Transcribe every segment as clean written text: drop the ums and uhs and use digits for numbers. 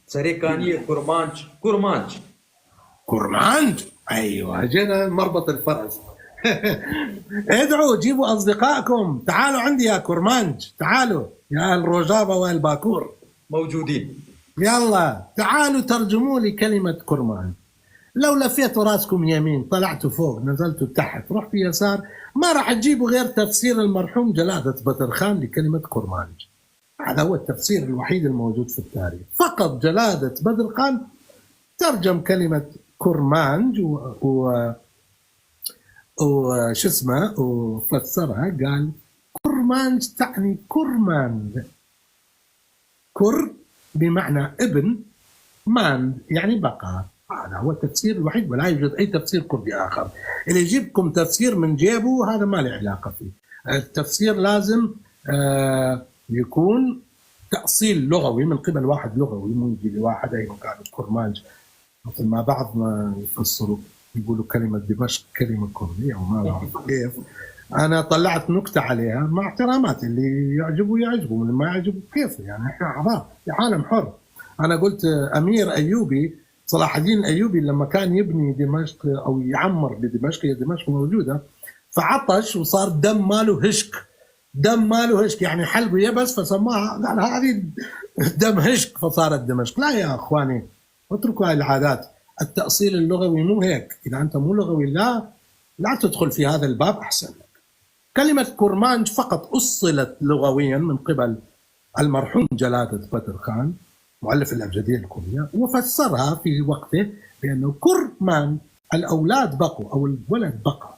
سريكانية كرمانج كرمانج. كرمانج، ايوه جينا مربط الفرس. ادعوا جيبوا اصدقائكم، تعالوا عندي يا كرمانج، تعالوا يا اهل روجافا واهل باكور، موجودين. يلا تعالوا ترجموا لي كلمة كرمانج. لو لفيتوا راسكم يمين طلعتوا فوق نزلتوا تحت رحتوا يسار ما راح تجيبوا غير تفسير المرحوم جلادة بدر خان لكلمة كرمانج. هذا هو التفسير الوحيد الموجود في التاريخ، فقط جلادة بدر خان ترجم كلمة كرمانج وش اسمه وفسرها، قال كرمانج تعني كرمان، كر بمعنى ابن، مان يعني بقى. هذا هو التفسير الوحيد ولا يوجد أي تفسير كردي آخر. اللي يجيبكم تفسير من جيبه هذا ما له علاقة فيه. التفسير لازم يكون تأصيل لغوي من قبل واحد لغوي، مو يجي لواحد أي مكان كرمانج مثل ما بعض ما يفسروا يقولوا كلمة دمشق كلمة كردية وما بعرف كيف. أنا طلعت نكتة عليها مع احتراماتي، اللي يعجبه يعجبه، من ما يعجبه كيف، يعني احنا أعضاء في عالم حر. أنا قلت أمير أيوبي صلاح الدين الأيوبي لما كان يبني دمشق أو يعمر بدمشق، هي دمشق موجودة، فعطش وصار دم ماله هشك، دم ماله هشك يعني حلقه يبس فسماها، قال هذه دم هشك فصارت دمشق. لا يا أخواني اتركوا هاي العادات. التأصيل اللغوي مو هيك، إذا أنت مو لغوي لا تدخل في هذا الباب أحسن لك. كلمة كرمانج فقط أصلت لغويا من قبل المرحوم جلادة بدر خان مؤلف الأبجدية الكردية، وفسرها في وقته بأنه كرمان الأولاد بقوا أو الولد بقى.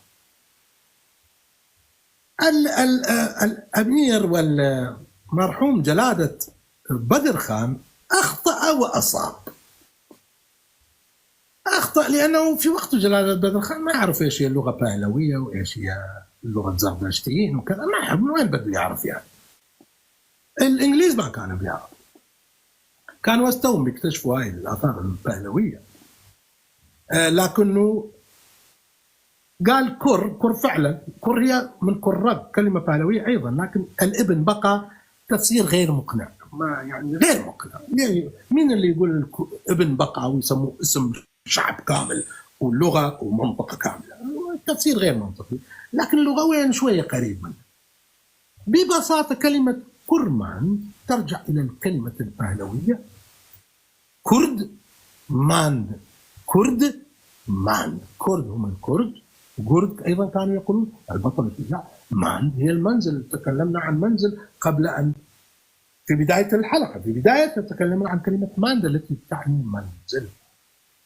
الأمير والمرحوم جلادة بدر خان أخطأ وأصاب. أخطأ لأنه في وقت جلالة بدر خان ما يعرف إيش هي اللغة باهلوية وإيش هي اللغة زردشتيين وكذا، ما يعرف، من وين بده يعرف يعني. الإنجليز ما كانوا بيعرفوا، كانوا استوهم بيكتشفوا هاي الآثار الباهلوية. لكنه قال كر فعلا، كر هي من كرق كلمة باهلوية أيضا، لكن الابن بقى تفسير غير مقنع، ما يعني غير مقنع. يعني مين اللي يقول ابن بقى ويسموه اسم شعب كامل ولغة ومنطقة كاملة؟ التفسير غير منطقي، لكن لغويا شوية قريب منه. ببساطة كلمة كرمان ترجع إلى الكلمة الباهلوية كرد مان، كرد مان، كرد هم الكرد، وكرد أيضا كانوا يقولون البطل لا، مان هي المنزل. تكلمنا عن منزل قبل أن في بداية الحلقة، في بداية تكلمنا عن كلمة ماند التي تعني منزل،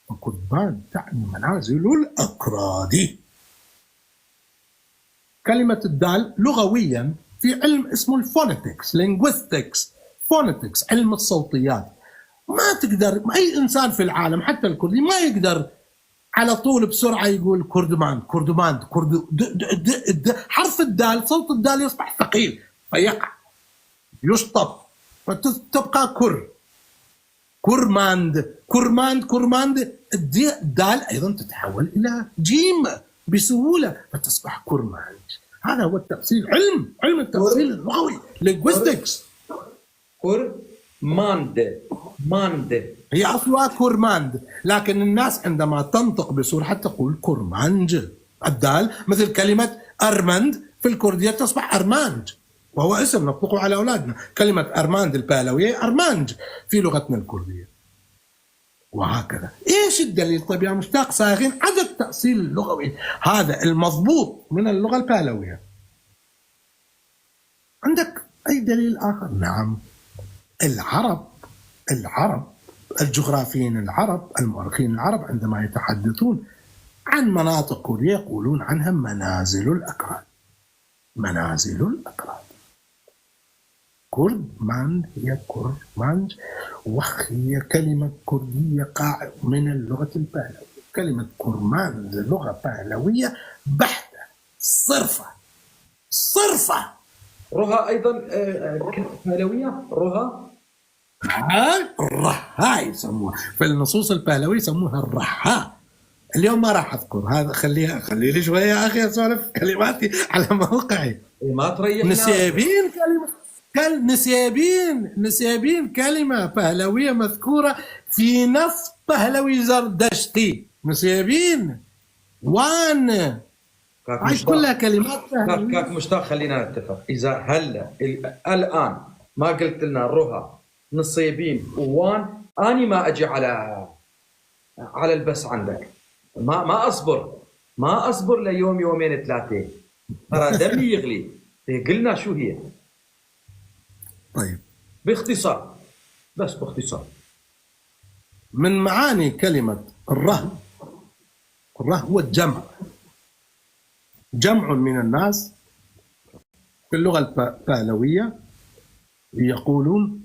وكردمان تعني منازل الأكراد. كلمة الدال لغويا في علم اسمه الفونيتكس، لينغويستكس، فونيتكس علم الصوتيات. ما تقدر أي إنسان في العالم حتى الكردي ما يقدر على طول بسرعة يقول كردمان كردمان كرد حرف الدال، صوت الدال يصبح ثقيل فيقع يشطب فتبقى كرماند كرماند كرماند. الدال أيضا تتحول إلى جيم بسهولة فتصبح كرماند. هذا هو التفصيل، علم التفصيل اللغوي، لينغويستكس. ماند هي أصلها كرماند، لكن الناس عندما تنطق بسرعة تقول كرمانج. الدال مثل كلمة أرمند في الكردية تصبح أرمانج، وهو اسم نطلقه على أولادنا. كلمة أرماند الباهلوية أرمانج في لغتنا الكردية، وهكذا. إيش الدليل؟ طيب يا مشتاق صاغين على التأصيل اللغوي هذا المضبوط من اللغة الباهلوية، عندك أي دليل آخر؟ نعم، العرب الجغرافيين العرب المؤرخين العرب عندما يتحدثون عن مناطق كردية يقولون عنها منازل الأكراد. منازل الأكراد كردمان هي كرمانج، وهي كلمة كردية قاع من اللغة الباهلوية. كلمة كرمان لغة باهلوية بحتة صرفة. رها أيضا باهلوية. الرها يسموها في النصوص الباهلوية، يسموها الرها. اليوم ما راح أذكر هذا، خلي لي شوية يا أخي أسولف كلماتي على موقعي. ما تريحنا. نسيبين كلمة نسيابين كلمة بهلوية مذكورة في نص بهلوي زردشتي. نسيابين وان كاك هاي مشتاق كلها كلمات بهلوية. كاك مشتاق، خلينا نتفق. اذا هلا الان ما قلت لنا رها نصيبين ووان، اني ما اجي على البس عندك. ما اصبر ليوم يومين ثلاثه، ترى دمي يغلي. قلنا شو هي طيب، باختصار، بس باختصار. من معاني كلمة الره هو الجمع، جمع من الناس. في اللغة البهلوية يقولون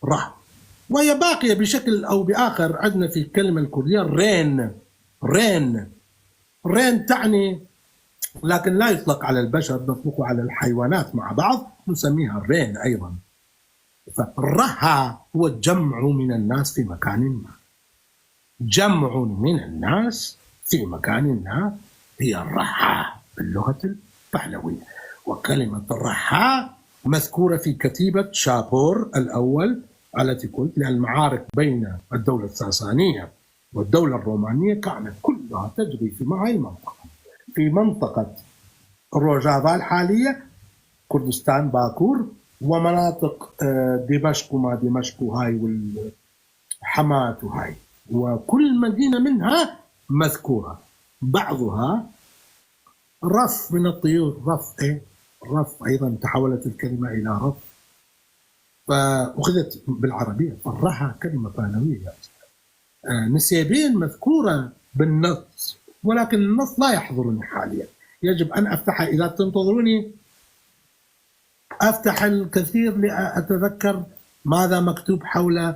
ره، وهي باقية بشكل أو بآخر. عندنا في الكلمة الكردية رين تعني، لكن لا يطلق على البشر، نطلقه على الحيوانات مع بعض، نسميها الرين أيضا. فالرها هو الجمع من الناس في مكان ما. جمع من الناس في مكان ما هي الرحى باللغة البهلوية. وكلمة الرحى مذكورة في كتيبة شابور الأول التي قلت، لأن المعارك بين الدولة الساسانية والدولة الرومانية كانت كلها تجري في هاي المنطقة، في منطقة الروجافا الحالية، كردستان باكور، ومناطق دمشق وما دمشق هاي والحماة وهاي، وكل مدينة منها مذكورة. بعضها رف من الطيور، رف أيضا تحولت الكلمة إلى رف فأخذت بالعربية. الرها كلمة بهلوية. نسيبين مذكورة بالنص، ولكن النص لا يحضرني حاليا، يجب أن أفتحها. إذا تنتظروني أفتح الكثير لأتذكر ماذا مكتوب حول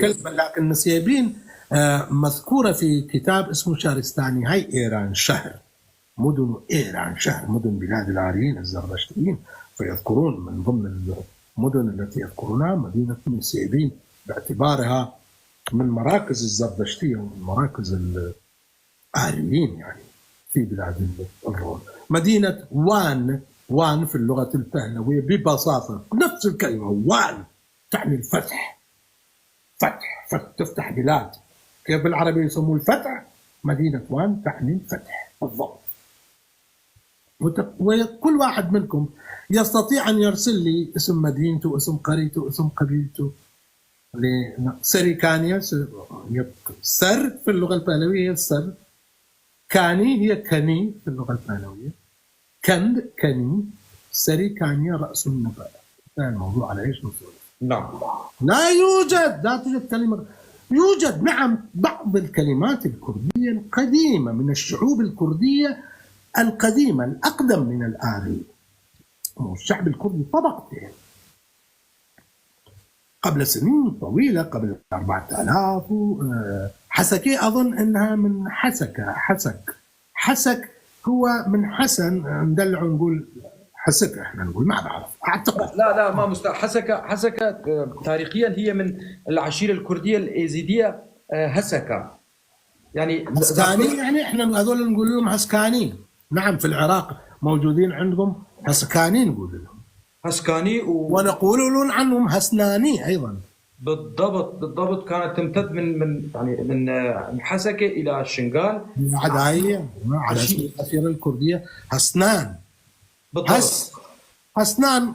كلمة. لكن نسيبين مذكورة في كتاب اسمه شارستاني، هاي إيران شهر، مدن إيران شهر، مدن بلاد الآريين الزردشتيين. فيذكرون من ضمن المدن التي يذكرونها مدينة نسيبين، باعتبارها من مراكز الزردشتية ومن مراكز الآريين يعني في بلاد الروم. مدينة وان في اللغة البهلوية ببساطة نفس الكلمة، وان تعني الفتح، فتح تفتح بلاد. كيف بالعربي يسموه الفتح؟ مدينة وان تعني الفتح بالضبط. وكل واحد منكم يستطيع أن يرسل لي اسم مدينته، اسم قريته، اسم قبيلته. سريكانيا، سر في اللغة البهلوية السر، كاني هي كني في اللغة البهلوية، كند كني، سريكانيا رأس النبأ. الموضوع على ايش نقول؟ نعم. لا توجد كلمة. يوجد نعم بعض الكلمات الكردية القديمة من الشعوب الكردية القديمة الأقدم من الآري. الشعب الكردي طبقتين قبل سنين طويلة، قبل 4000. حسكي أظن أنها من حسك هو من حسن، ندلع نقول حسك، احنا نقول ما بعرف اعتقد. لا ما حسكة تاريخيا هي من العشيرة الكردية الإيزيدية. هسكة يعني هسكاني، يعني احنا هذول نقول لهم هسكاني. نعم، في العراق موجودين عندهم هسكاني نقول لهم هسكاني ونقول لهم عنهم هسناني ايضا. بالضبط كانت تمتد من يعني من حسكة إلى الشنغال، عداية على اسم العشيرة الكردية هسنان. هسنان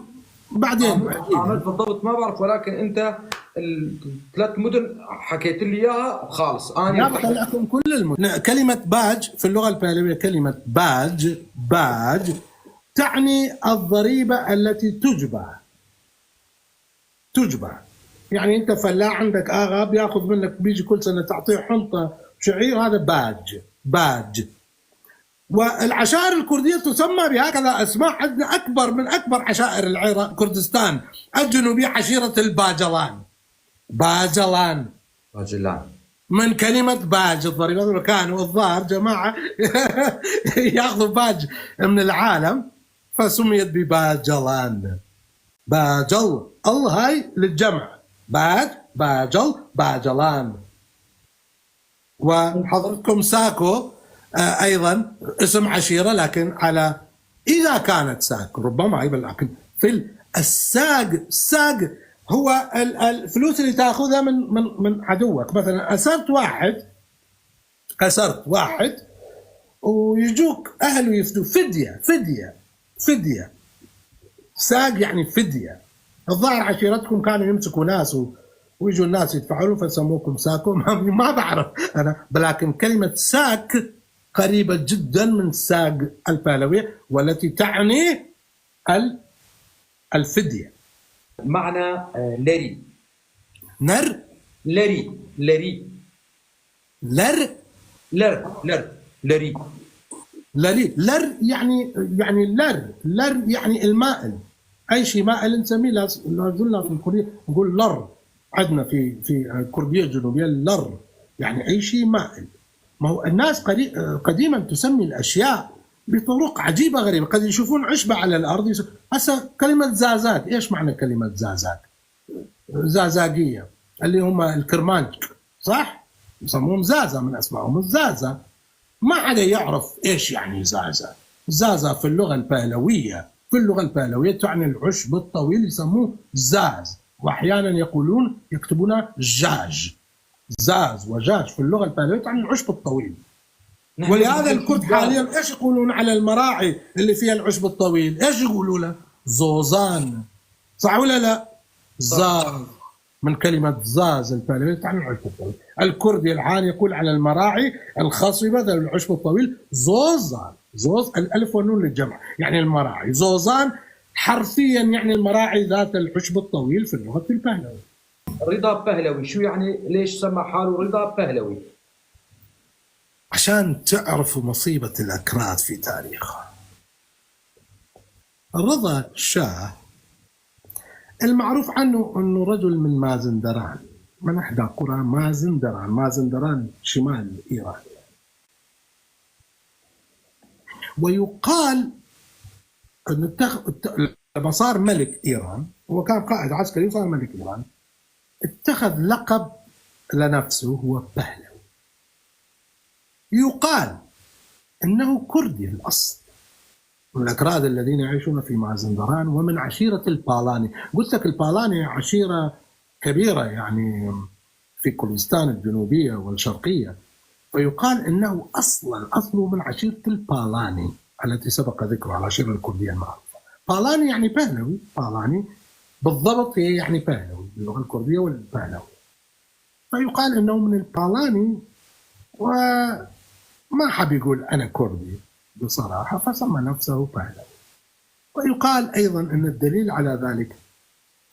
بعدين بالضبط ما بعرف، ولكن انت الثلاث مدن حكيت لي اياها خالص. انا لكم كل المدن. كلمة باج في اللغة البهلوية، كلمة باج تعني الضريبة التي تجبى. يعني انت فلاح عندك اغا بياخذ منك، بيجي كل سنة تعطيه حنطة شعير، هذا باج. والعشائر الكردية تسمى بهكذا اسماء. عندنا اكبر من اكبر عشائر العراق كردستان الجنوبية عشيرة باجلان من كلمة باج، الضريبة. كانوا الظاهر جماعة ياخذوا باج من العالم فسميت بباجلان. باجل هاي للجمع، باجلان. وحضرتكم ساكو اسم عشيرة، لكن على إذا كانت ساك ربما أيضا، لكن في الساق هو الفلوس اللي تاخذها من عدوك. مثلا أسرت واحد ويجوك أهله يفدوا، فدية. ساق يعني فدية. الظاهر عشيرتكم كانوا يمسكوا ناس ويجوا الناس يدفعوا فسموكم ساكو. ما بعرف أنا، لكن كلمة ساك قريبة جدا من ساق البهلوية، والتي تعني الفدية. معنى لري. لري يعني لر يعني المائل. اي شيء مائل نسميه، لازلنا في الكرديه نقول لر. عندنا في الكرديه الجنوبيه اللر يعني اي شيء مائل. ما هو الناس قديما تسمي الاشياء بطرق عجيبه غريبه. قد يشوفون عشبه على الارض. هسه كلمه زازاك، ايش معنى كلمه زازاك؟ زازاقيه اللي هم الكرمانج، صح؟ يسمون زازا، من اسمائهم الزازا. ما حدا يعرف ايش يعني زازا. زازا في اللغه البهلويه تعني العشب الطويل، يسموه زاز، واحيانا يكتبونه جاج. زاز وجاج في اللغه البهلويه تعني العشب الطويل. ولهذا الكرد حاليا ايش يقولون على المراعي اللي فيها العشب الطويل؟ ايش يقولوا له؟ زوزان، صح ولا لا؟ زاز من كلمة زاز البهلوية تعني العشب الطويل. الكردي الحان يقول على المراعي الخصبة ذات العشب الطويل زوزان. الألف والنون للجمع يعني المراعي. زوزان حرفيا يعني المراعي ذات العشب الطويل في اللغة البهلوية. رضا بهلوي شو يعني؟ ليش سمى حاله رضا بهلوي؟ عشان تعرفوا مصيبة الأكراد في تاريخها. رضا شاه المعروف عنه أنه رجل من مازندران، من إحدى قرى مازندران شمال إيران. ويقال أنه لما صار ملك إيران، هو كان قائد عسكري وصار ملك إيران، اتخذ لقب لنفسه هو بهلوي. يقال أنه كردي الأصل، من الأكراد الذين يعيشون في مازندران ومن عشيرة البالاني. قلت لك البالاني عشيرة كبيرة يعني في كردستان الجنوبية والشرقية. ويقال أنه أصله من عشيرة البالاني التي سبق ذكرها، العشيرة الكردية المعروفة. بالاني يعني بهلوي، بالاني بالضبط هي يعني بهلوي باللغة الكردية والبهلوي. فيقال أنه من البالاني، وما حب يقول أنا كردي بصراحة، فسمى نفسه بهلوي. ويقال أيضا أن الدليل على ذلك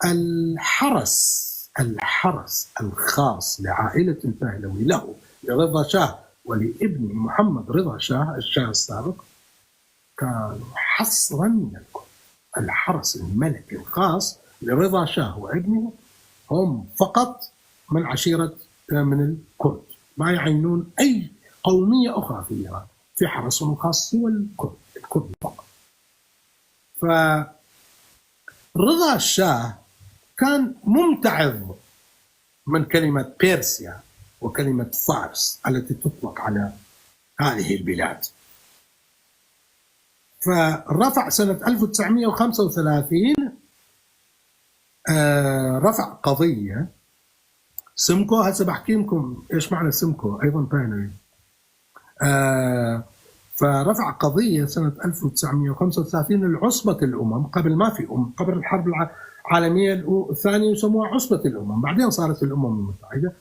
الحرس الخاص لعائلة البهلوي له، لرضا شاه ولابنه محمد رضا شاه الشاه السابق، كان حصرا من الكرد. الحرس الملكي الخاص لرضا شاه وابنه هم فقط من عشيرة من الكرد، ما يعينون أي قومية أخرى في إيران. في حرسهم الخاص هو الكرد فقط. فرضا الشاه كان ممتعض من كلمة بيرسيا وكلمة فارس التي تطلق على هذه البلاد. فرفع سنة 1935 رفع قضية سمكو. هسه بحكي لكم ايش معنى سمكو، ايضا بهلوي. فرفع قضية سنة 1935 لعصبة الأمم، قبل ما في قبل الحرب العالمية الثانية يسموها عصبة الأمم، بعدين صارت الأمم المتحدة.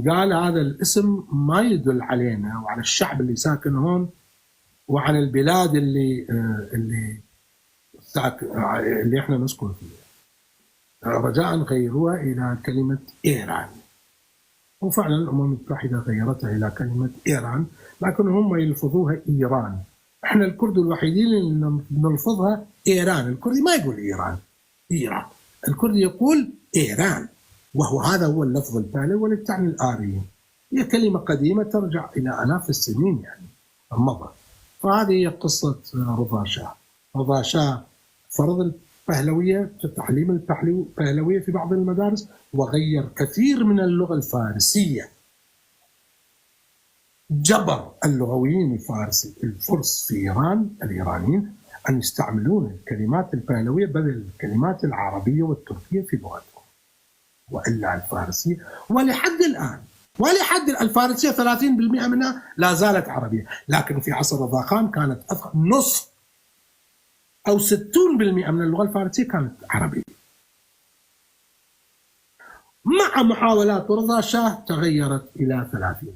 قال هذا الاسم ما يدل علينا وعلى الشعب اللي ساكن هون وعلى البلاد اللي احنا نسكن فيها، رجاء غيروها إلى كلمة إيران. وفعلا الأمم المتحدة غيرتها إلى كلمة إيران، لكن هم يلفظوها إيران. احنا الكرد الوحيدين اللي نلفظها إيران. الكردي ما يقول إيران، الكردي يقول إيران، هذا هو اللفظ البهلوي والذي تعني الآريين. هي كلمة قديمة ترجع إلى آلاف السنين يعني مضى. فهذه هي قصة رضا شاه. رضا شاه فرض البهلوية، تعليم البهلوية في بعض المدارس، وغير كثير من اللغة الفارسية. جبر اللغويين الفرس في إيران، الإيرانيين، أن يستعملون الكلمات البهلوية بدل الكلمات العربية والتركية في لغتهم، وإلا الفارسية ولحد الآن الفارسية 30% منها لا زالت عربية، لكن في عصر رضا خان كانت نصف أو 60% من اللغة الفارسية كانت عربية. مع محاولات رضا شاه تغيرت إلى 30.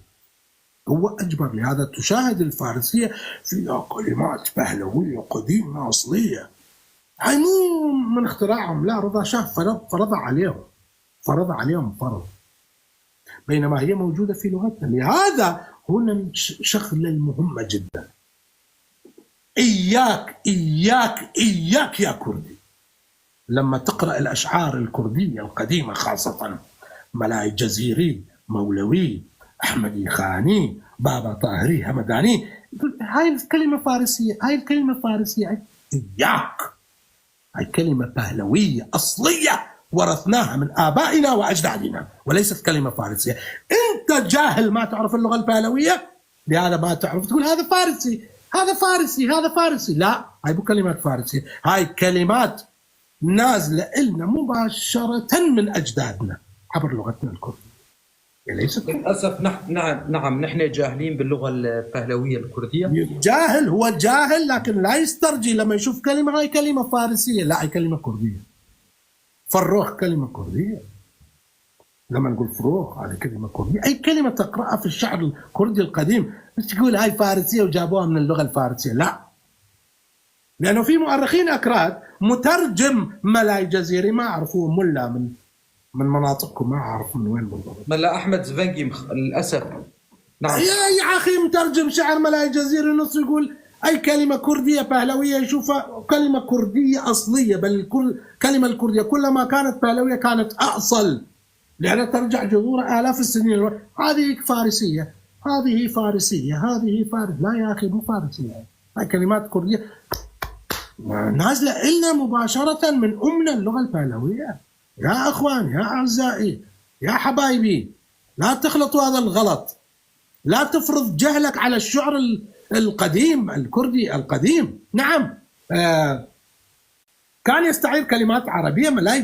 هو أجبر، لهذا تشاهد الفارسية فيها كلمات بهلوية قديمة أصلية، هاي مو من اختراعهم، لا، رضا شاه فرض عليهم فرض، بينما هي موجودة في لغتنا. لهذا هنا الشغلة المهمة جدا، إياك إياك إياك يا كردي لما تقرأ الأشعار الكردية القديمة، خاصة ملاي جزيري، مولوي، أحمدي خاني، بابا طاهري، همداني، هاي الكلمة فارسية، إياك، هاي كلمة بهلوية أصلية ورثناها من آبائنا وأجدادنا، وليست كلمة فارسية. أنت جاهل ما تعرف اللغة البهلوية، لهذا ما تعرف تقول هذا فارسي. لا، هاي مو كلمات فارسية، هاي كلمات نازلة إلنا مباشرة من أجدادنا عبر لغتنا الكردية. للأسف نعم نحن جاهلين باللغة البهلوية الكردية. جاهل، هو جاهل، لكن لا يسترجي لما يشوف كلمة هاي كلمة فارسية، لا، هاي كلمة كردية. فروخ كلمة كردية، لما نقول فروخ هذه كلمة كردية، أي كلمة تقرأها في الشعر الكردي القديم مش تقول هاي فارسية وجابوها من اللغة الفارسية، لا، لأنه في مؤرخين أكراد مترجم ملاي جزيري ما عرفوه، ملا من مناطقكم ما عرف من وين بالضبط، ملا أحمد زفنجي للأسف. نعم يا أخي مترجم شعر ملاي جزيري نص يقول أي كلمة كردية بهلوية يشوفها كلمة كردية أصلية، بل الكلمة الكردية كلما كانت بهلوية كانت أصل، لأنها ترجع جذورها آلاف السنين. هذه فارسية، هذه فارسية، لا يا أخي مو فارسية، هاي كلمات كردية نازلة إلنا مباشرة من أمنا اللغة البهلوية. يا أخوان، يا أعزائي، يا حبايبي، لا تخلطوا هذا الغلط، لا تفرض جهلك على الشعر القديم الكردي القديم. نعم، كان يستعير كلمات عربية ملاي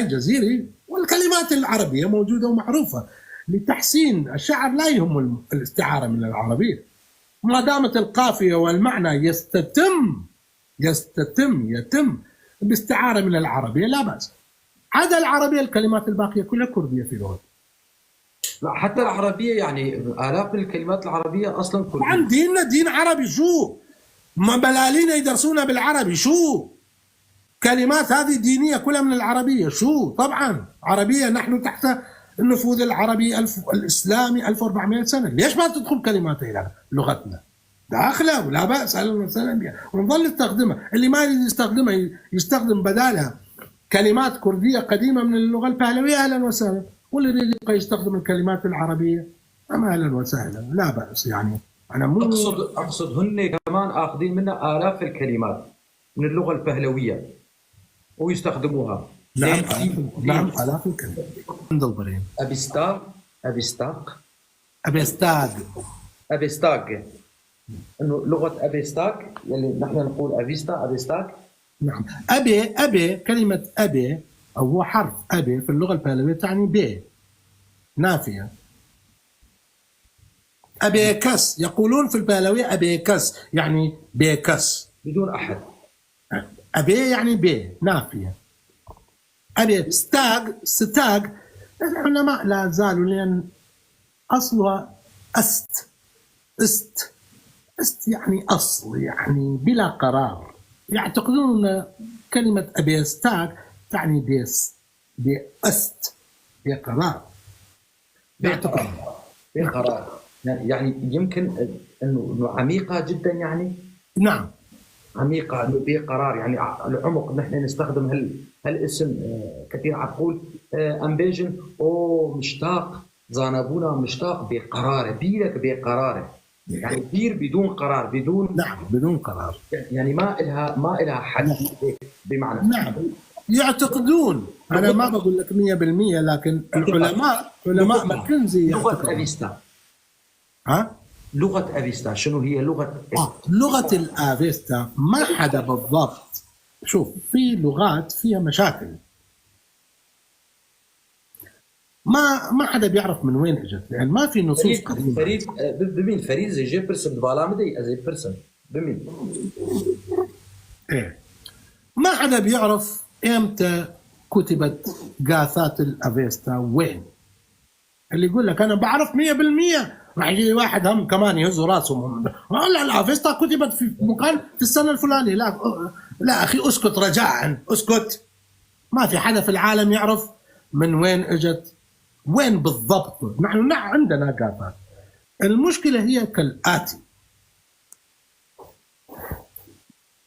جزيري، والكلمات العربية موجودة ومعروفة لتحسين الشعر، لا يهم الاستعارة من العربية ما دامت القافية والمعنى يتم باستعارة من العربية، لا بأس. عدا العربية الكلمات الباقية كلها كردية في لغة. لا، حتى العربية يعني آلاف من الكلمات العربية أصلا كردية. عن ديننا دين عربي، شو ما بلالينا يدرسونا بالعربي، شو كلمات هذه دينية كلها من العربية، شو طبعا عربية، نحن تحت النفوذ العربي الإسلامي 1400 سنة، ليش ما تدخل كلمات إلى لغتنا داخله؟ ولا بأس، أهلا وسهلا بها ونظل نستخدمها. اللي ما يريد يستخدمها يستخدم بدالها كلمات كردية قديمة من اللغة البهلوية، أهلا وسهلا، واللي يريد يبقى يستخدم الكلمات العربية أهلا وسهلا، لا بأس. يعني أنا مو أقصد هن كمان آخذين منا آلاف الكلمات من اللغة البهلوية ويستخدموها. نعم آلاف الكلمات. ندلبرين أبيستاق، إنه لغة أبيستاق اللي نحن نقول أبيستاق. نعم، أبي كلمة أبي أو هو حرف أبي في اللغة البهلوية تعني بي نافية. أبيكس يقولون في البهلوية أبيكس يعني بيكس بدون أحد. أبي يعني بي نافية. أبي ستاق العلماء لا زالوا، لأن أصلها است يعني أصل، يعني بلا قرار، يعتقدون أن كلمة أبيستاق تعني بأست بقرار، بقرار، يعني يمكن انه عميقه جدا، يعني نعم عميقه، انه بقرار، يعني العمق. نحن نستخدم هالاسم كثير، عقول امبيجن او مشتاق، زانبونا مشتاق بقراره، بيلك بقراره، يعني بير بدون قرار، بدون قرار، يعني ما إلها حد بمعنى. نعم، يعتقدون، أنا ما بقول لك 100%، لكن علماء ماكنزي لغة أبيستا، لغه افيستا شنو هي لغه؟ لغة الافيستا ما حدا بالضبط. شوف، في لغات فيها مشاكل، ما حدا بيعرف من وين اجت، لان ما في نصوص قديمه. فريد بمين فريد زي جي بيرسون دفالامدي زي بيرسون بمين؟ ايه، ما حدا بيعرف امتى كتبت غاثات الافيستا وين. اللي يقول لك انا بعرف 100%، راح يجي لي واحد هم كمان يهزوا راسهم، لا الافيستا كتبت في مكان في السنه الفلانيه. لا اخي، اسكت رجاء، اسكت. ما في حدا في العالم يعرف من وين اجت، وين بالضبط. نحن عندنا غاثات. المشكله هي كالاتي: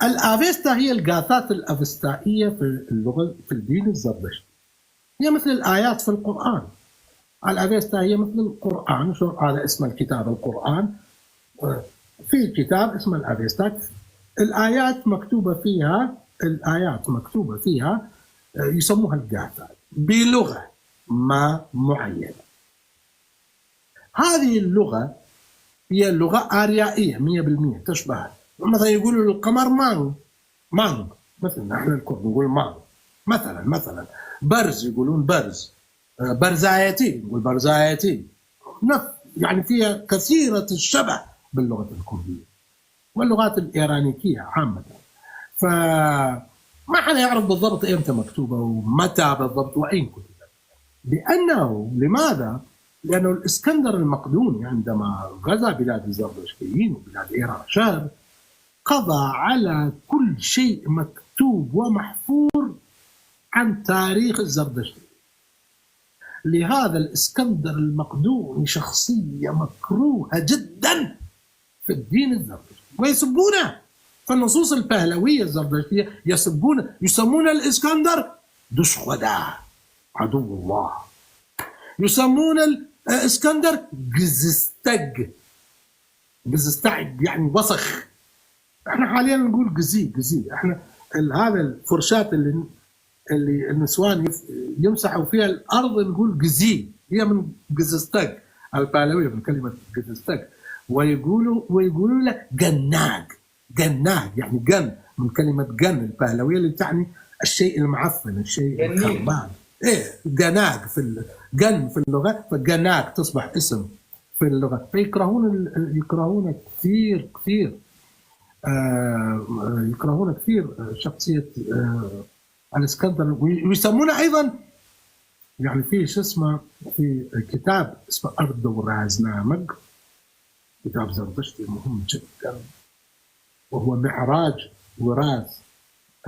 الافيستا هي الغاثات الافستائيه في اللغه في الدين الزردشتي. هي مثل الايات في القران. الافيستا هي مثل القران. شو هذا اسم الكتاب؟ القران. في كتاب اسمه الافيستا، الايات مكتوبه فيها يسموها الغاثات بلغه ما معينه. هذه اللغه هي لغه اريائيه 100%، تشبه مثلا يقولوا القمر مانغ، مثلا احنا الكرد نقول مانغ. مثلا برز يقولون برز، برزايتي نقول برزايتي. يعني فيها كثيرة الشبه باللغة الكردية واللغات الإيرانيكية عامة. فما حدا يعرف بالضبط إمتى مكتوبة ومتى بالضبط وأين كتبت. لماذا؟ لأنه الإسكندر المقدوني عندما غزا بلاد الزردشتيين وبلاد إيران شهر، قضى على كل شيء مكتوب ومحفور عن تاريخ الزردشتي. لهذا الإسكندر المقدوني شخصية مكروهة جدا في الدين الزردشتي، ويسبونه في النصوص البهلوية الزردشتية، يسمون الإسكندر دشخودا عدو الله. يسمون الإسكندر جزستج يعني وسخ. احنا حاليا نقول جزي. احنا هذا الفرشاة اللي النسوان يمسحوا فيها الارض نقول جزي، هي من جزستج البهلوية، من كلمة جزستج. ويقولوا لك جناج يعني جن، من كلمة جن البهلوية اللي تعني الشيء المعفن، الشيء الخربان. جناج جن في اللغة، فجناج تصبح اسم في اللغة. فيكرهون كثير يكرهون كثير شخصية الإسكندر. ويسمونه أيضا يعني في في كتاب اسمه أرض ورازنامج، كتاب زردشتي مهم جدا، وهو معراج وراث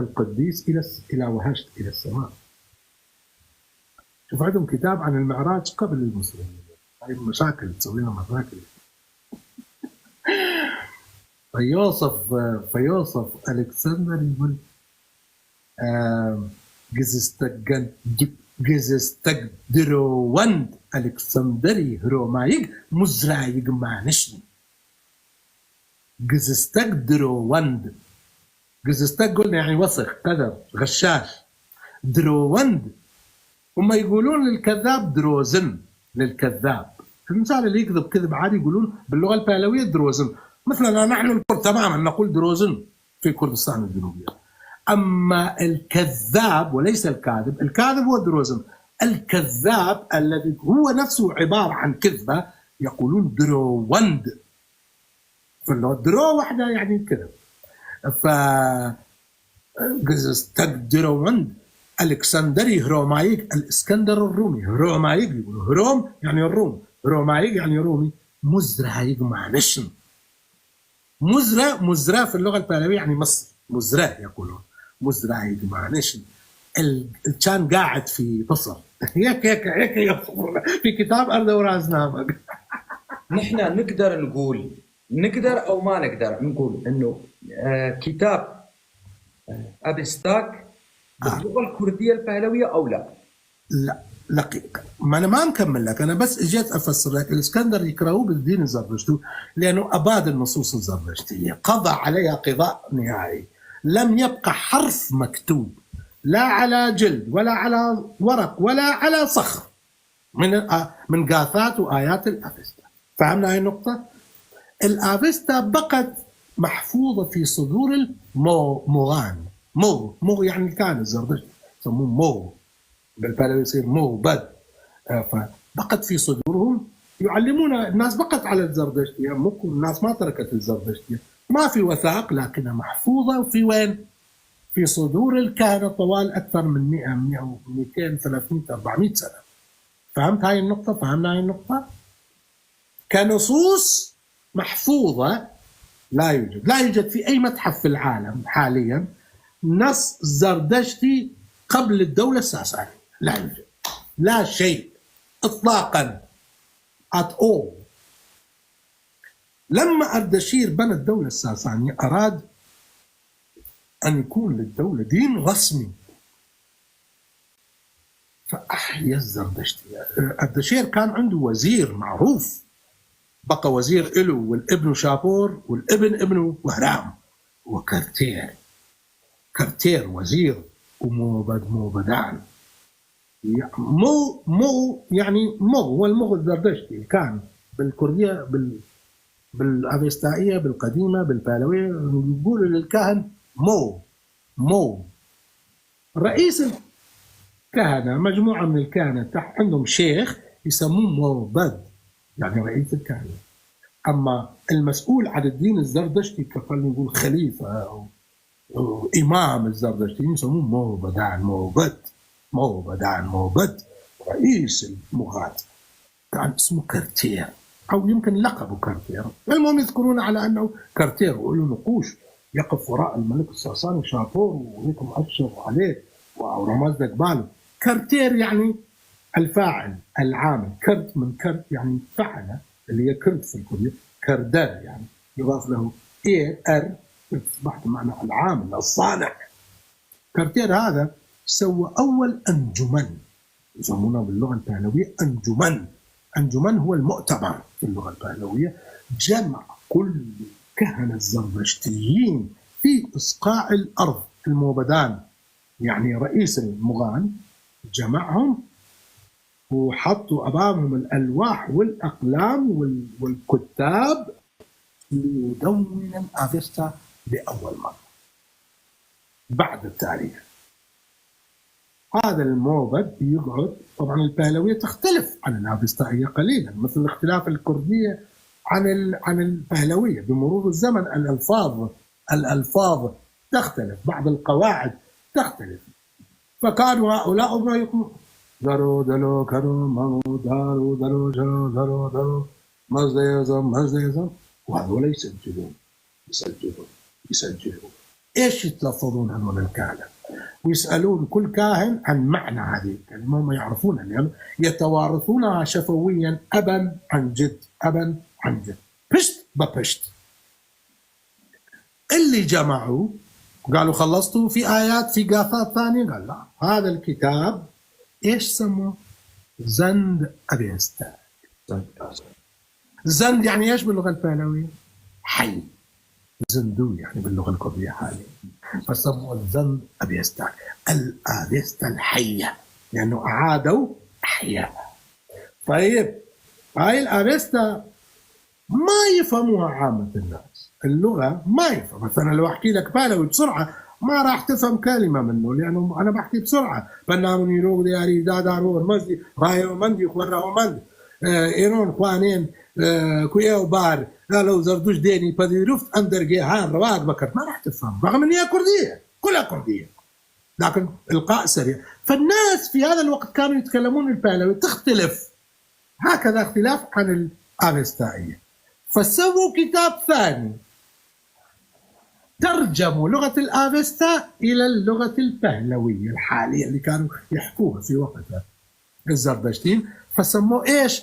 القديس إلى وهشت إلى السماء. شوف عندهم كتاب عن المعراج قبل المسلمين. هاي المشاكل تسوي لنا مشاكل. فيوصف الكسندر يقول جزستقدروند الكسندري هرومايق مزرايق مانشني. جزستقدروند، جزستق قلنا يعني وسخ، كذب، غشاش. دروند هم يقولون للكذاب دروزن، للكذاب. الانسان اللي يكذب كذب عادي يقولون باللغه البهلويه دروزن. مثلا نحن الكرد تماما نقول دروزن في كردستان الجنوبيه. اما الكذاب وليس الكاذب، الكاذب هو دروزن. الكذاب الذي هو نفسه عباره عن كذبه يقولون دروند. درو واحده يعني كذب. ف دروند الكسندري هرومايق، الاسكندر الرومي. هرومايق يقولوا هروم يعني الروم، هرومايق يعني رومي. مزرايق معنشن. مزرا في اللغه البهلويه يعني مصر، مزرا يقولون. مزرايق معنشن. كان قاعد في مصر. هيك في كتاب أرض ورازنامج. نحن نقدر او ما نقدر نقول انه كتاب افيستاك باللغه الكرديه البهلويه او لا؟ لا ما انا ما مكمل لك، انا بس اجيت افسر لك. الاسكندر يكرهوه بالدين الزردشتي لانه اباد النصوص الزردشتيه، قضى عليها قضاء نهائي. لم يبقى حرف مكتوب لا على جلد ولا على ورق ولا على صخر من غاثات وايات الافيستا. فهمنا هاي النقطه؟ الافيستا بقت محفوظه في صدور الموغان. مو يعني كان الزردشتي يسموه مو، بالبالي يصير مو بد. فبقت في صدورهم يعلمون الناس، بقت على الزردشتيه، الناس ما تركت الزردشتيه، ما في وثائق لكنها محفوظه في وين؟ في صدور الكهنه طوال اكثر من 100 200 300 400 سنه. فهمت هاي النقطه؟ فهمنا هاي النقطه؟ كنصوص محفوظه لا يوجد في اي متحف في العالم حاليا نص زردشتي قبل الدوله الساسانيه، لا يوجد، لا شيء اطلاقا at all. لما اردشير بنى الدوله الساسانيه اراد ان يكون للدوله دين رسمي، فاحيا الزردشتي. اردشير كان عنده وزير معروف، بقى وزير إله والابن شابور والابن ابنه وهرام وكرتير. كرتير وزير وموبدان. مو يعني مو هو المغ الزردشتي كان بالكردية بالأفيستائية بالقديمة بالبالوية يقولوا للكهن مو. رئيس الكهنة مجموعة من الكهنة تحت عندهم شيخ يسموه موبد، يعني رئيس الكهنة. أما المسؤول عن الدين الزردشتي كفلنا نقول خليفة أو إمام الزردشتي يسموه موبد. رئيس المغاد كان اسمه كرتير أو يمكن لقبه كرتير. المهم يذكرون على أنه كرتير وله نقوش يقف وراء الملك الساساني شابور وهيك مؤشر عليه ورمز قباله. كرتير يعني الفاعل العامل، كرت من كرت يعني فعل اللي هي كرت في الكردية، كردر يعني يضاف له اصبحت معنى العامل الصانع. كرتير هذا سوى اول انجمن يسمونه باللغه البهلويه انجمن هو المؤتمر في اللغه البهلويه، جمع كل كهنه الزردشتيين في اصقاع الارض الموبدان، يعني رئيس المغان جمعهم وحطوا أمامهم الألواح والأقلام والكتاب ليدون الأفيستا لأول مرة بعد التاريخ. هذا الموبد يقعد، طبعا البهلوية تختلف عن الأفيستائية قليلا، مثل اختلاف الكردية عن البهلوية بمرور الزمن. الألفاظ تختلف، بعض القواعد تختلف. فكانوا هؤلاء ما يقولون دارو دلو كرو مانو دارو دلو جرو دارو دلو مزديزم وهذول يسجلون. ايش يتلفظون هذول الكهنة ويسألون كل كاهن عن معنى هذه الكلمة، ما يعرفونها لأنه يتوارثونها شفويا أبا عن جد بشت ببشت. اللي جمعوا قالوا خلصتوا في آيات في قافات ثانية؟ قال لا، هذا الكتاب ايش سموه؟ زند أفيستا. زند يعني ايش باللغة البهلوية؟ حي. زندو يعني باللغة الكردية حاليا، فسموه الزند أفيستا، الأفيستا الحية، لأنه أعادوا أحياء. طيب هاي الأفيستا ما يفهموها عامة الناس، اللغة ما يفهم. مثلا لو أحكي لك بهلوي بسرعة ما راح تفهم كلمة منه، لأنه أنا بحكي بسرعة. بنامون يروق دياري دادارور مزدي رايو مندي خوراه مند إيرون خوانين كويو بار لو زردوش ديني بدي رفت أندر جيهان رواق بكر، ما راح تفهم رغم أنها كردية، كلها كردية لكن إلقاء سريع. فالناس في هذا الوقت كانوا يتكلمون البهلوي، تختلف هكذا اختلاف عن الأفيستائية. فسووا كتاب ثاني ترجموا لغة الأفيستا إلى اللغة البهلوية الحالية اللي كانوا يحكوها في وقتها الزردشتين، فسموه إيش؟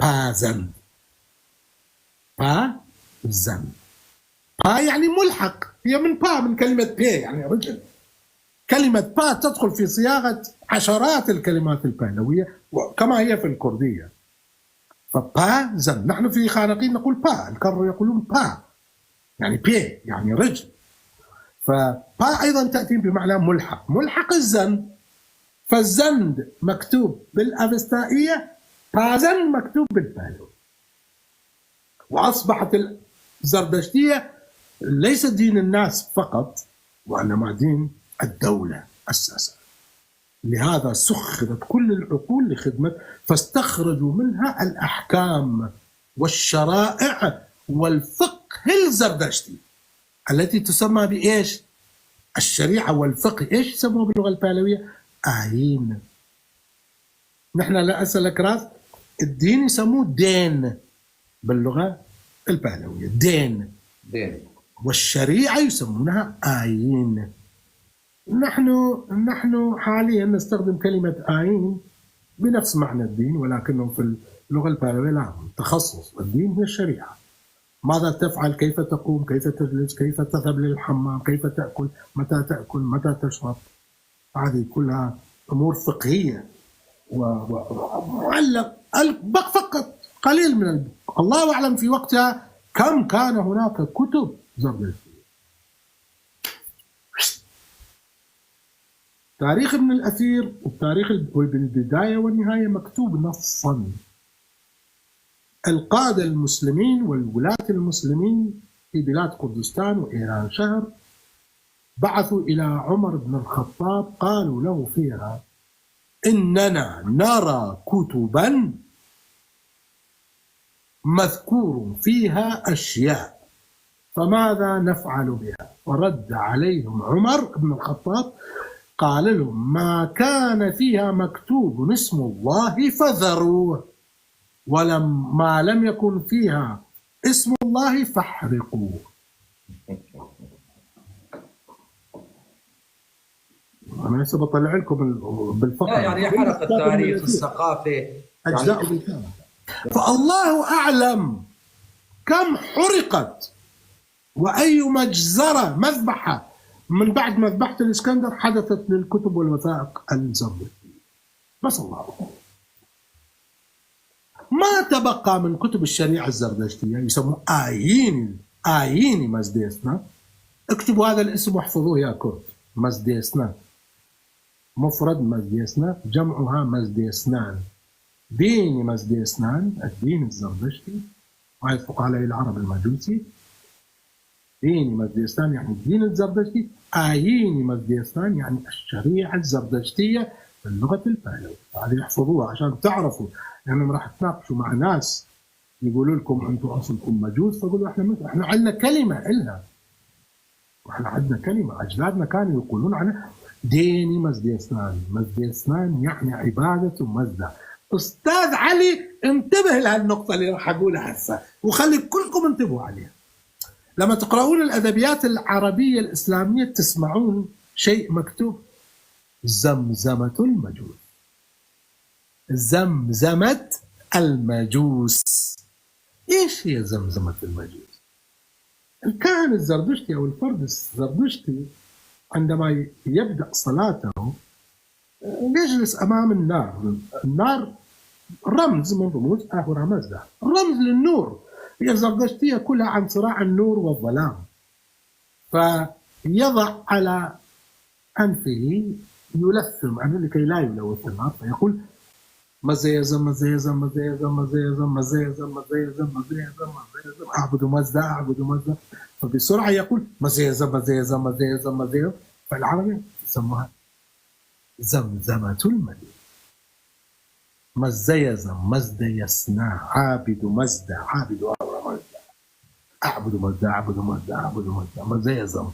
بازند. با يعني ملحق، هي من كلمة بي يعني رجل. كلمة با تدخل في صياغة عشرات الكلمات البهلوية كما هي في الكردية. فبازند، نحن في خانقين نقول با، الكر يقولون با يعني بي يعني رجل. فبا أيضا تأتي بمعنى ملحق الزند. فالزند مكتوب بالأفيستائية، بازند مكتوب بالبهلوي. وأصبحت الزردشتية ليس دين الناس فقط، وإنما دين الدولة أساسا. لهذا سخرت كل العقول لخدمة، فاستخرجوا منها الأحكام والشرائع والفقه الزردشتي التي تسمى بإيش؟ الشريعة والفقه. إيش يسموه باللغة البهلوية؟ آيين. نحن لا أسألك راس، الدين يسموه دين باللغة البهلوية، دين. والشريعة يسمونها آيين. نحن حاليا نستخدم كلمة آيين بنفس معنى الدين، ولكنه في اللغة البهلوية لا، تخصص الدين هي الشريعة. ماذا تفعل، كيف تقوم، كيف تجلس، كيف تذهب للحمام، كيف تأكل، متى تشرب. هذه كلها أمور فقهية ومعلق فقط قليل من الله أعلم في وقتها كم كان هناك كتب زردشتية. تاريخ ابن الأثير والتاريخ بالبداية والنهاية مكتوب نصا. القادة المسلمين والولاة المسلمين في بلاد كردستان وإيران شهر بعثوا إلى عمر بن الخطاب، قالوا له فيها: إننا نرى كتبا مذكور فيها أشياء، فماذا نفعل بها؟ ورد عليهم عمر بن الخطاب قال لهم: ما كان فيها مكتوب اسم الله فذروه، ما لم يكن فيها اسم الله فاحرقوه. أنا لسه بطلع لكم بالفقر. يعني يحرق التاريخ، الثقافة، أجزاء يعني بالكامل. فالله أعلم كم حرقت وأي مجزرة مذبحة من بعد مذبحة الإسكندر حدثت للكتب والوثائق الزردشتية. بس الله أعلم. ما تبقى من كتب الشريعة الزردشتية يسموه آيين مزديسنا. اكتبوا هذا الاسم واحفظوه يا كرد. مزديسنا مفرد مزديسنا، جمعها مزديسنان. دين مزديسنان الدين الزردشتي، ويطلق عليه العرب المجوسي. دين مزديسنان يعني الدين الزردشتي. آيين مزديسنان يعني الشريعة الزردشتية باللغة البهلوية. هذه احفظوها عشان تعرفوا، لأنهم يعني راح تناقشوا مع ناس يقولوا لكم أنتم أصلكم مجوس، فقولوا إحنا عندنا كلمة إلها، وإحنا عندنا كلمة أجدادنا كانوا يقولون عنها ديني مزديسنان. مزديسنان يعني عبادة مزدة. أستاذ علي انتبه لهالنقطة اللي راح أقولها هسه، وخلي كلكم انتبهوا عليها. لما تقرؤون الأدبيات العربية الإسلامية تسمعون شيء مكتوب: زمزمة المجوس. زمزمة المجوس. إيش هي زمزمة المجوس؟ الكاهن الزردشتي أو الفرد الزردشتي عندما يبدأ صلاته يجلس أمام النار. النار رمز من رموز أهورا مزدا، رمز للنور. هي الزردشتية كلها عن صراع النور والظلام. فيضع على أنفه يلثم عنه لكي لا يلوث النار، فيقول: مزيزم مزيزم مزيزم مزيزم مزيزم مزيزم مزيزم مزيزم أعبد مزدا أعبد مزدا. فبسرعة يقول: مزيزم مزيزم مزيزم مزيزم. فالعربية يسموها زمزمة المجوس. مزيزم مزدا يسنا عابد مزدا عابد أهورا مزدا أعبد مزدا أعبد مزدا أعبد مزدا مزيزم.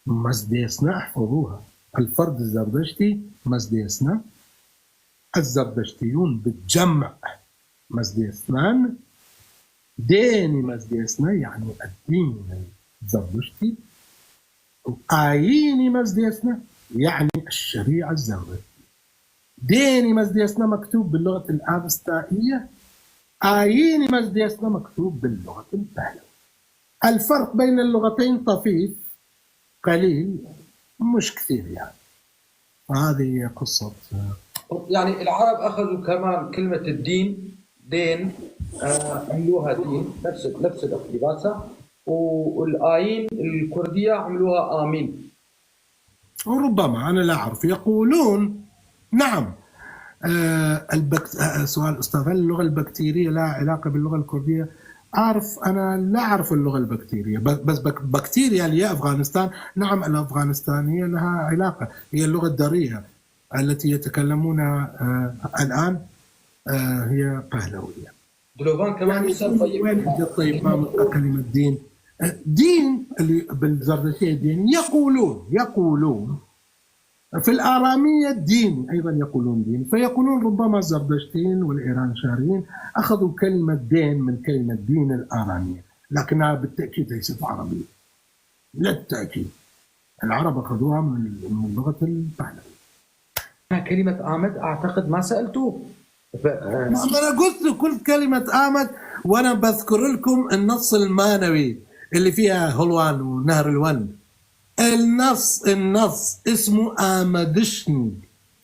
فمزديسنا احفظوها. الفرد الزردشتي مزديسنا، الزردشتيون بالجمع مزديسنان. ديني مزديسنا يعني الدين الزردشتي. آييني مزديسنا يعني الشريعة الزردشتية. ديني مزديسنا مكتوب باللغة الآفستائية، آييني مزديسنا مكتوب باللغة البهلوية. الفرق بين اللغتين طفيف قليل، مش كثير يعني. هذه قصة. يعني العرب أخذوا كمان كلمة الدين دين، عملوها دين، نفس الاقتباسة. والآيين الكردية عملوها آمين. وربما أنا لا أعرف. يقولون نعم سؤال أستاذ، هل اللغة البكتيرية لها علاقة باللغة الكردية؟ أنا لا أعرف اللغة البكتيرية، بس بكتيريا اللي هي أفغانستان، نعم الأفغانستانية لها علاقة، هي اللغة الدارية التي يتكلمونها الآن هي بهلوية. دلوفان كمان يعني مثال طيب. وين اجت طيب ما كلمة دين؟ دين اللي بالزردشتية دين يقولون في الآرامية دين، أيضا يقولون دين، فيقولون ربما الزردشتيين والإيرانشاريين أخذوا كلمة دين من كلمة دين الآرامية، لكنها بالتأكيد ليست عربية، لا بالتأكيد العرب أخذوها من لغة البهلوية. كلمة آمد أعتقد ما سألته. أنا قلت له كل كلمة آمد، وأنا بذكر لكم النص المانوي اللي فيها هلوان ونهر الون. النص اسمه آمدشني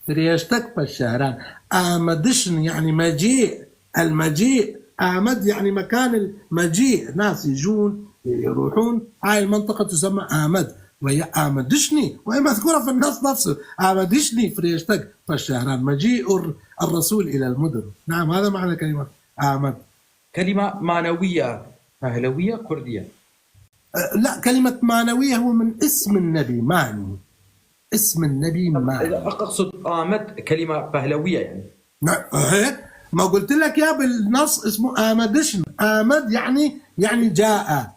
فريشتك بالشهران. آمدشني يعني مجيء، المجيء. آمد يعني مكان المجيء، ناس يجون يروحون، هاي المنطقة تسمى آمد، وهي آمدشني، وهي مذكورة في النص نفسه. آمدشني فريشتك بالشهران، مجيء الرسول إلى المدن. نعم هذا معنى كلمة آمد. كلمة معنوية بهلوية كردية. لا، كلمة معنوية هو من اسم النبي معني، اسم النبي معني. أقصد آمد كلمة بهلوية يعني. ما قلت لك يا بالنص اسمه آمدشن. آمد يعني جاء.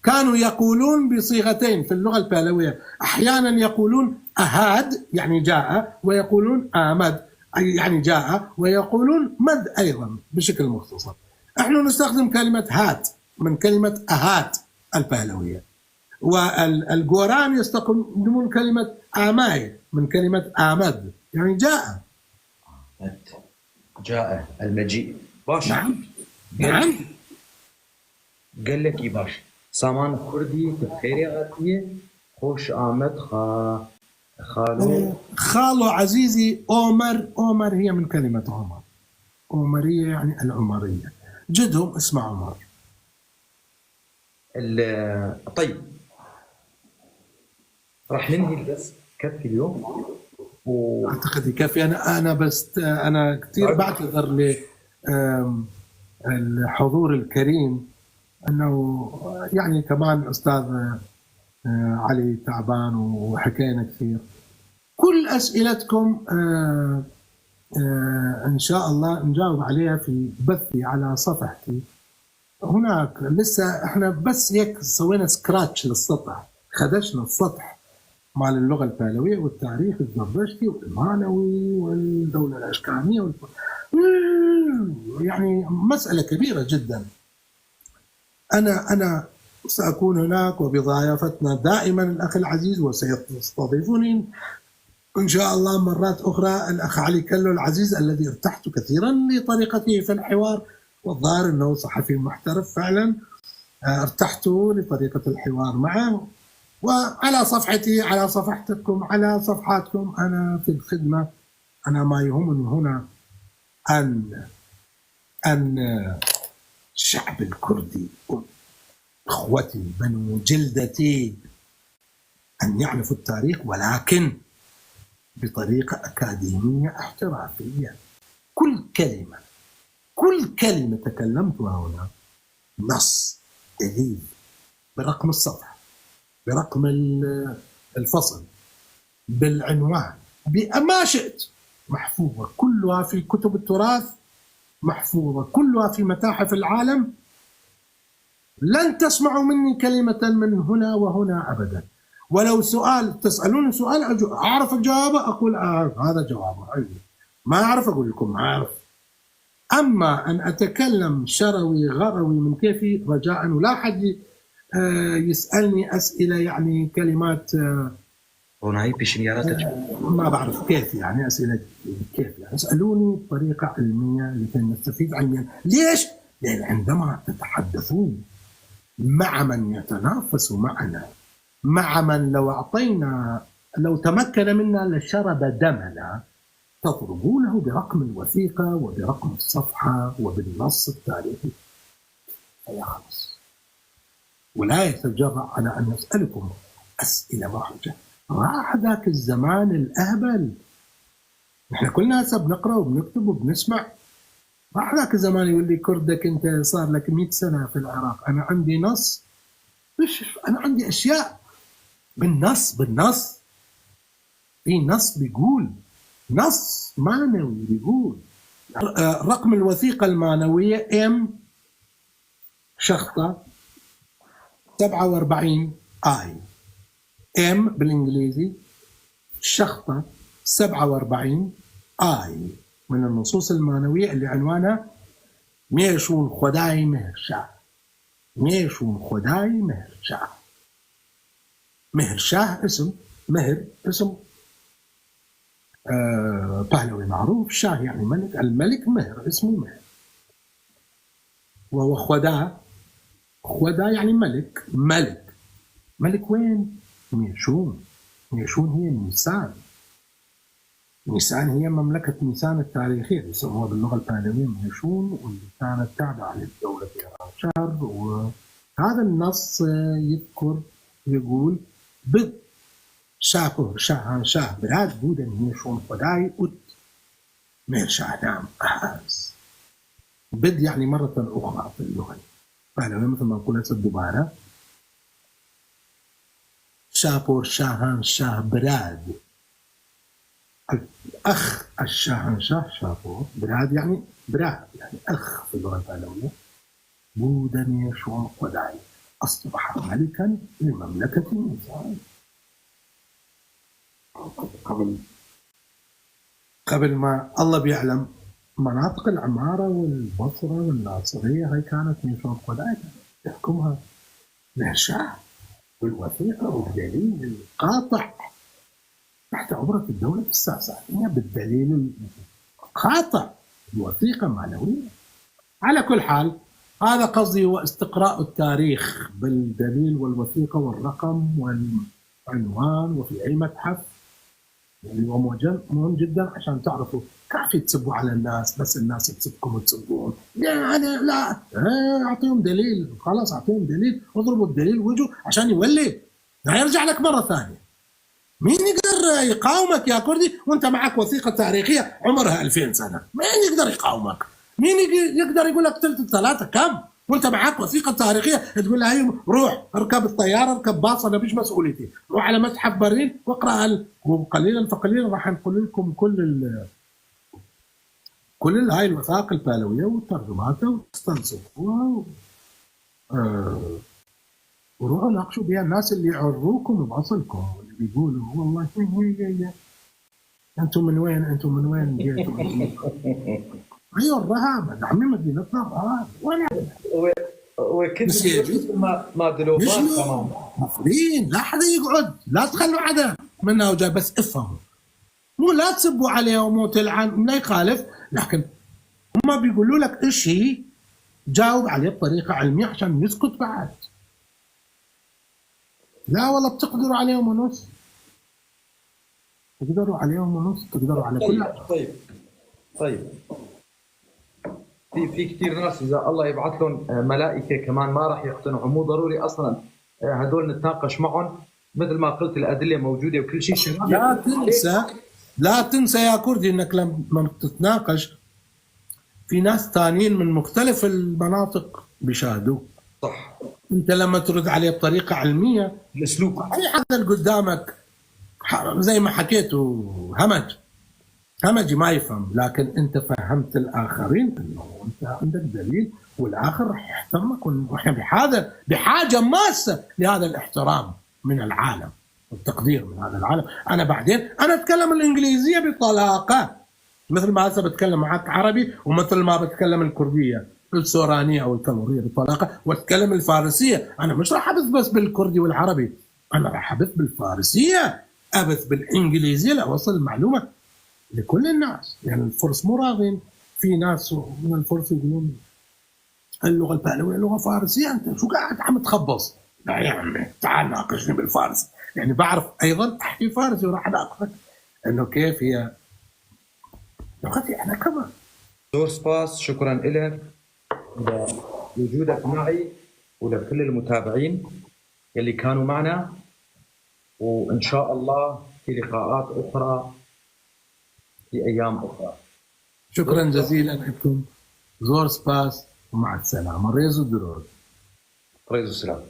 كانوا يقولون بصيغتين في اللغة البهلوية، أحيانا يقولون أهاد يعني جاء، ويقولون آمد يعني جاء، ويقولون مد أيضا بشكل مختصر. نحن نستخدم كلمة هات من كلمة أهات البهلوية، والجوران يستخدمون كلمة آماي من كلمة آمد يعني جاء المجيء. باش نعم. قال لك باش سامان كردي تبخيري غاتية خوش آمد خالو عزيزي أومر هي من كلمة عمر، أومرية يعني العمرية، جدهم اسمه عمر. طيب راح ننهي الدرس، كفي اليوم اعتقد يكفي. انا بس انا كثير بعتذر للحضور الكريم، انه يعني كمان الاستاذ علي تعبان وحكينا كثير. كل اسئلتكم ان شاء الله نجاوب عليها في بثي على صفحتي هناك. لسه احنا بس هيك سوينا سكراتش للسطح، خدشنا السطح مال اللغة البهلوية والتاريخ الزردشتي والمانوي والدولة الأشكانية يعني مسألة كبيرة جدا. أنا سأكون هناك وبضيافتنا دائما الأخ العزيز، وسيستضيفني إن شاء الله مرات أخرى الأخ علي كلو العزيز الذي ارتحت كثيرا لطريقته في الحوار، والظاهر أنه صحفي محترف فعلا. ارتحت لطريقة الحوار معه، وعلى صفحتي على صفحتكم على صفحاتكم أنا في الخدمة. أنا ما يهمني هنا أن الشعب الكردي إخوتي بنو جلدتي أن يعرفوا التاريخ، ولكن بطريقة أكاديمية احترافية. كل كلمة تكلمتها هنا نص، دليل، برقم الصفحة، برقم الفصل، بالعنوان، بما شئت، محفوظة كلها في كتب التراث، محفوظة كلها في متاحف العالم. لن تسمعوا مني كلمة من هنا وهنا أبدا. ولو سؤال تسألوني سؤال أعرف الجواب أقول هذا جوابه، ما أعرف أقول لكم ما أعرف. أما أن أتكلم شروي غروي من كيفي رجاء، ولا حد يسألني أسئلة يعني كلمات ما بعرف كيف يعني أسئلة كيف يعني. اسألوني بطريقة علمية لكي نستفيد علميا. ليش؟ لأن عندما تتحدثون مع من يتنافس معنا، مع من لو تمكن منا لشرب دمنا، تضربونه برقم الوثيقة وبرقم الصفحة وبالنص التاريخي فيخلص، ولا يتجرأ على أن يسألكم أسئلة محرجة. راح ذاك الزمان الأهبل، نحن كلنا هسه بنقرا وبنكتب وبنسمع. راح ذاك الزمان يقول لي كردك انت صار لك 100 سنه في العراق، انا عندي نص، انا عندي اشياء بالنص في نص بيقول، نص معنوي بيقول رقم الوثيقه المعنويه ام شخطه 47 اي، ام بالانجليزي شخطه 47 اي من النصوص المعنويه اللي عنوانها ميشون خداي مهر شاه. ميشون خداي مهر شاه. مهر شاه اسم، مهر اسم باهلوي معروف، شاه يعني ملك، الملك مهر اسمه مهر، وهو خدا، خدا يعني ملك، ملك وين؟ ميشون. ميشون هي نيسان. نيسان هي مملكة نيسان التاريخية يسموها باللغة الباهلوية ميشون، واللي كانت تابعة للدولة إيران. وهذا النص يذكر يقول بد شاكو شاهان شاه براد بودن ميشون خداي أد مير شاه نام أحاز. بد يعني مرة أخرى في اللغة الباهلوية مثل ما نقول هسه دوباره شابور شاهان شاه براد أخ الشاهنشاه شابور. براد يعني براد يعني أخ في اللغة الباهلوية. بودا ميشون خداي أصبح ملكا لمملكة نيسان. قبل ما الله بيعلم مناطق العمارة والبصرة والناصرية هاي كانت ميشون خداي يحكمها الشاه بالوثيقة والدليل القاطع تحت عبرة الدولة الساسانية، بالدليل القاطع، الوثيقة معنوية. على كل حال هذا قصدي هو استقراء التاريخ بالدليل والوثيقة والرقم والعنوان وفي أي متحف، يعني هو مهم جدا عشان تعرفوا. كافي تسبوا على الناس بس الناس تسبكم وتسبون، لا أنا لا أعطيهم دليل، خلاص أعطيهم دليل، اضربوا الدليل وجوا عشان يولي لا يرجع لك مرة ثانية. مين يقدر يقاومك يا كردي وانت معك وثيقة تاريخية عمرها 2000 سنة؟ مين يقدر يقاومك؟ مين يقدر يقول لك ثلث الثلاثة كم وانت معك وثيقة تاريخية تقول له هي روح اركب الطيارة اركب باص انا مش مسؤوليتي، روح على متحف برلين واقرا قليلا فقليلا راح نقول لكم كل هاي الوثائق الباهلوية وترجماتها وتستنسخوها وروحوا ناقشوا بها الناس اللي يعروكم باصلكم واللي بيقولوا والله انتم من وين جيتوا؟ ايوه الرهاب عمي مدينتنا الرهاب ولا وكنت ما دلوفات تمام مفرين. لا حدا يقعد، لا تخلوا حدا منا وجاي، بس افهموا، مو لا تسبوا عليه ومو تلعن لا يخالف، لكن هم بيقولوا لك شيء جاوب عليه بطريقه علميه عشان يسكت بعد. لا والله بتقدروا عليهم ونص، تقدروا عليهم ونص، تقدروا على كل. طيب في كثير ناس اذا الله يبعث لهم ملائكه كمان ما راح يقتنعوا، مو ضروري اصلا هدول نتناقش معهم، مثل ما قلت الادله موجوده وكل شيء. لا تنسى يا كردي انك لما تتناقش في ناس ثانيين من مختلف المناطق بيشاهدوك. صح. انت لما ترد عليه بطريقه علميه الاسلوب اي حدا اللي قدامك زي ما حكيته همجي ما يفهم، لكن انت فهمت الاخرين انه انت عندك دليل والاخر راح يحترمك، ونحن بحاجه ماسه لهذا الاحترام من العالم والتقدير من هذا العالم. انا اتكلم الانجليزيه بطلاقه مثل ما هسه بتكلم معك عربي، ومثل ما بتكلم الكرديه السورانيه او الكاموريه بطلاقه، واتكلم الفارسيه. انا مش راح ابث بس بالكردي والعربي، انا راح ابث بالفارسيه، ابث بالانجليزيه لاوصل المعلومه لكل الناس. يعني الفرس مو راغين، في ناس من الفرس يقولون اللغه الباهلويه لغه فارسيه، انت شو قاعد عم تخبص؟ لا يا عمي تعال ناقشني بالفارسي، يعني بعرف ايضا احكي فارسي وراح اناقشك انه كيف هي لغتي انا كمان. دور سباس، شكرا لك لوجودك معي ولكل المتابعين اللي كانوا معنا، وان شاء الله في لقاءات اخرى في ايام اخرى. شكرا جزيلا لكم. زور سباس ومع السلامه. ريزو درود. ريزو سلام.